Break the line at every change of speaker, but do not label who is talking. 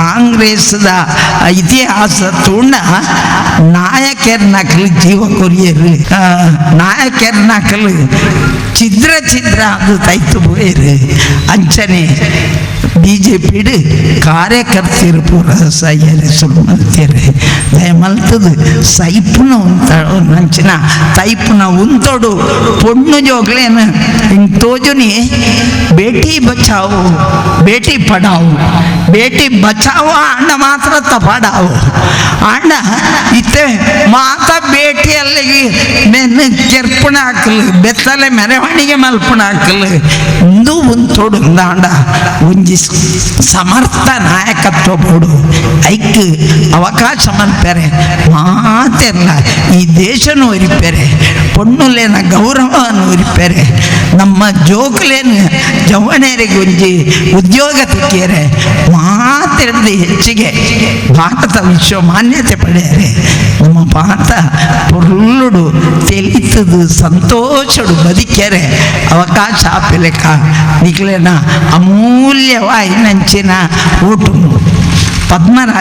ಕಾಂಗ್ರೆಸ್ದ ಇತಿಹಾಸ ತೂಂಡ ನಾಯಕೆರ್ನಕಲು ಜೀವ ಕೊರಿಯರು, ನಾಯಕೆರ್ನಕಲು ಛಿದ್ರ ಛಿದ್ರ ಅದು ತೈತು ಪೋಯರು. ಅಂಚನೆ ಬಿಜೆಪಿಡು ಕಾರ್ಯಕರ್ತರು ಪೂರ ಸೈಯರೆ ಸುಮ್ಮಂತೀರಿ. ದಯಮಲ್ತದು ಸೈಪುನ ಉಂತ ನಂಚಿನ ತೈಪುನ ಉಂತೊಡು. ಪೊಣ್ಣು ಜೋಗ್ಲೇನು ಹಿಂಗೆ ತೋಜುನಿ, ಬೇಟಿ ಬಚಾವೋ ಬೇಟಿ ಪಡಾವು. ಬೇಟಿ ಬಚಾವೋ ಅಣ್ಣ ಮಾತ್ರ ತಪಾಡಾವು ಅಣ್ಣ. ಇತ್ತೆ ಮಾತ ಬೇಟಿಯಲ್ಲಿ ಮೆನ್ನು ಕೆರ್ಪುಣ ಹಾಕಲು, ಬೆತ್ತಲೆ ಮೆರವಣಿಗೆ ಮಲ್ಪುಣ ಹಾಕಲು. ಇಂದು ಉಂತೊಡು ಅಂಡ ಒಂಜಿ ಸಮರ್ಥ ನಾಯಕತ್ವ ಬೋಡು. ಐಕ್ ಅವಕಾಶ ಮಲ್ಪೆರೆ ಮಾತೆಲ್ಲ ಈ ದೇಶನು ಒರಿಪೆರೆ, ಪೊಣ್ಣುಲೇನ ಗೌರವವನ್ನು ಒರಿಪೆರೆ, ನಮ್ಮ ಜೋಕುಲೇನು ಜವಣೇರಿಗೆ ಒಂಜಿ ಉದ್ಯೋಗ ತಿಕ್ಕಿಯರೆ, ಮಾತೆರ್ದು ಹೆಚ್ಚಿಗೆ ಭಾರತ ವಿಶ್ವ ಮಾನ್ಯತೆ ಪಡೆಯರೆ. ನಮ್ಮ ಭಾರತ ಪೊರ್ಲುಡು ತೆಲಿತದು ಸಂತೋಷಡು ಬದುಕ್ಯರೆ ಅವಕಾಶ ಆಪಿಲೆಕ್ಕ ನಿಕ್ಲೆನ ಅಮೂಲ್ಯವಾಯಿನಂಚಿನ ಓಟು ಪದ್ಮರಾಜ.